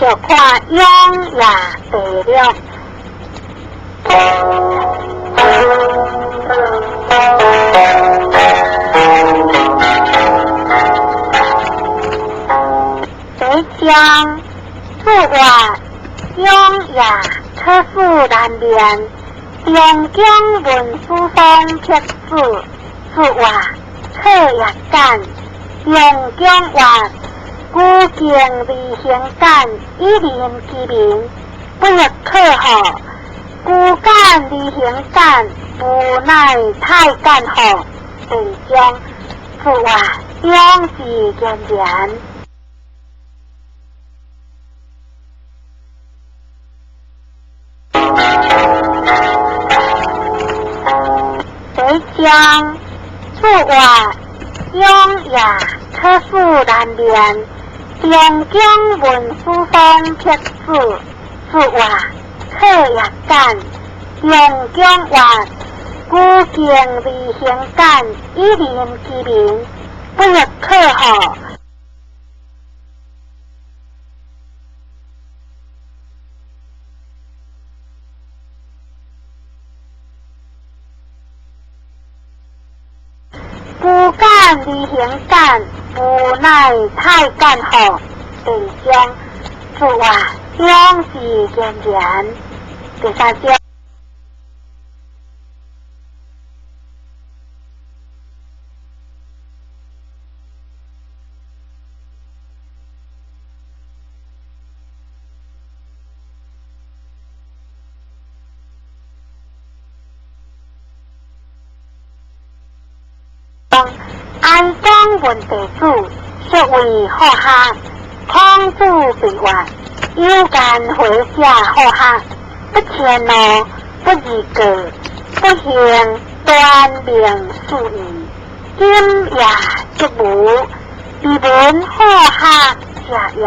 續看永夜第六。第一章，四月永夜可使難免，中江文書方撇子，四月可也簡，中江話古敬離行簡，以人其名，不亦可好？古簡離行簡，無奈太簡好。第二章，四月永字嚴嚴。第一章，四月永夜可使難免，中江文書方撇子，四月可也簡，中江話古敬離行簡，以人其名，不亦可好？古簡離行簡，無奈太簡好。第二章，四月永字嚴嚴。第三章，哀公問弟子，說為好學。孔子對曰：有間回者好學，不遷怒，不貳過，不行端明事義。今也則無，未聞好學者也。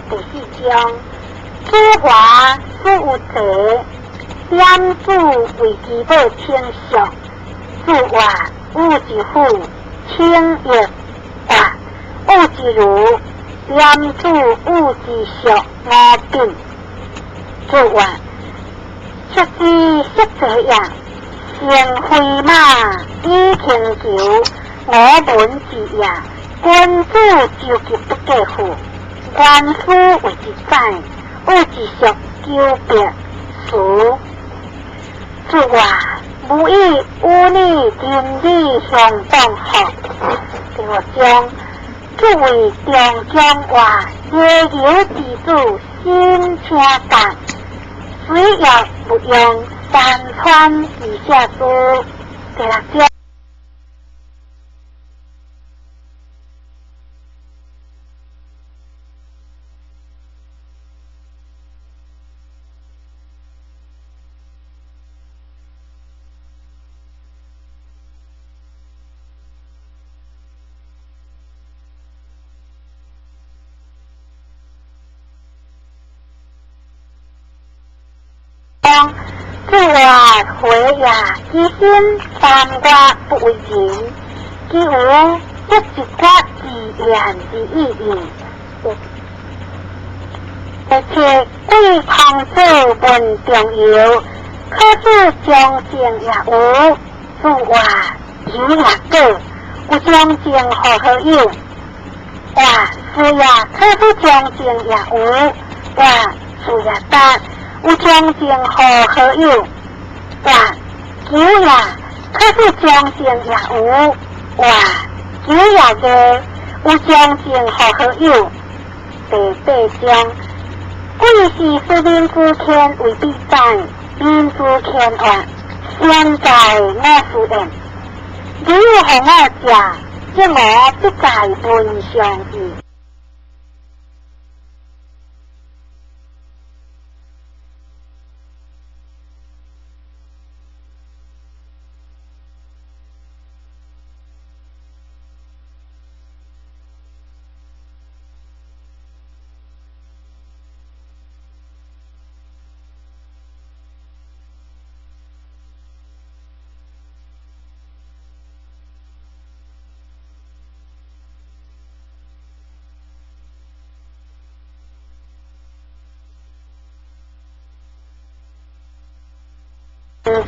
第四章，子華子有才，點子為其母稱屬。子曰：武之父，稱曰曰；武之儒，點子武之屬五品。子曰：色之色者也，乘飛馬以輕裘，我聞之也。君子周急不過乎？原夫謂之宰，武之屬九百辭。子曰：無以與你仁義相當乎？第五章，作為中江話，禮儀之子，心請教，水也勿用山川之下之。第六章。子曰：回也，其心三月不為人，其無不一決之言之意矣。而且貴孔子問中游，可使將正也無。子曰：有也果，有將正何何有？曰：是也，可使將正也無。曰：是也答，有將正何何有？曰：久也，可可是將性也有，哇，九也個有將性予好友。第八章，貴是使民之天為必在，民之天活，現在我思言，你有予我食，則我必在文上意。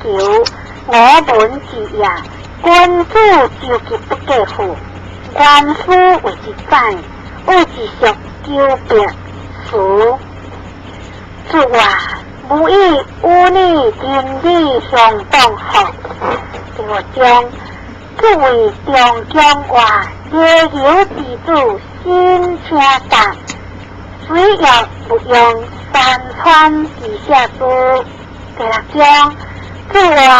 求我聞之也，君子周急不過戶，原夫為之宰，有一屬久病死。主啊，無以與你仁義相當好。第五章，作為中江話禮儀之子，新車站，水也不用山川之下之。第六章，主啊，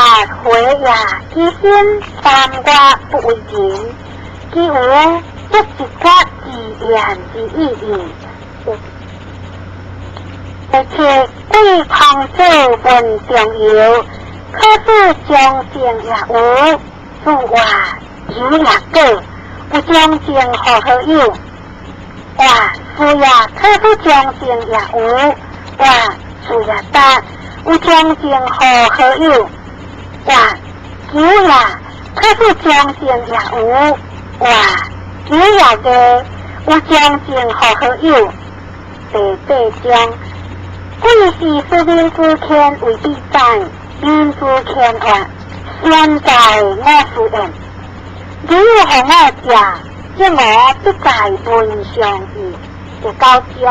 回也，其心三月不為人，其有足一決自言之意義。而且貴孔子問中庸，可是將性也有，主啊，有也果，有將性予好友。哇，是也，可是將性也有，哇，是也答，有將性予好友。哇，九也，可是將性也有，哇，九也個，有將性予好友。第八章，貴是使民之天為必在，民之天活，現在我思言，你有予我食，則我必在文上意。第九章。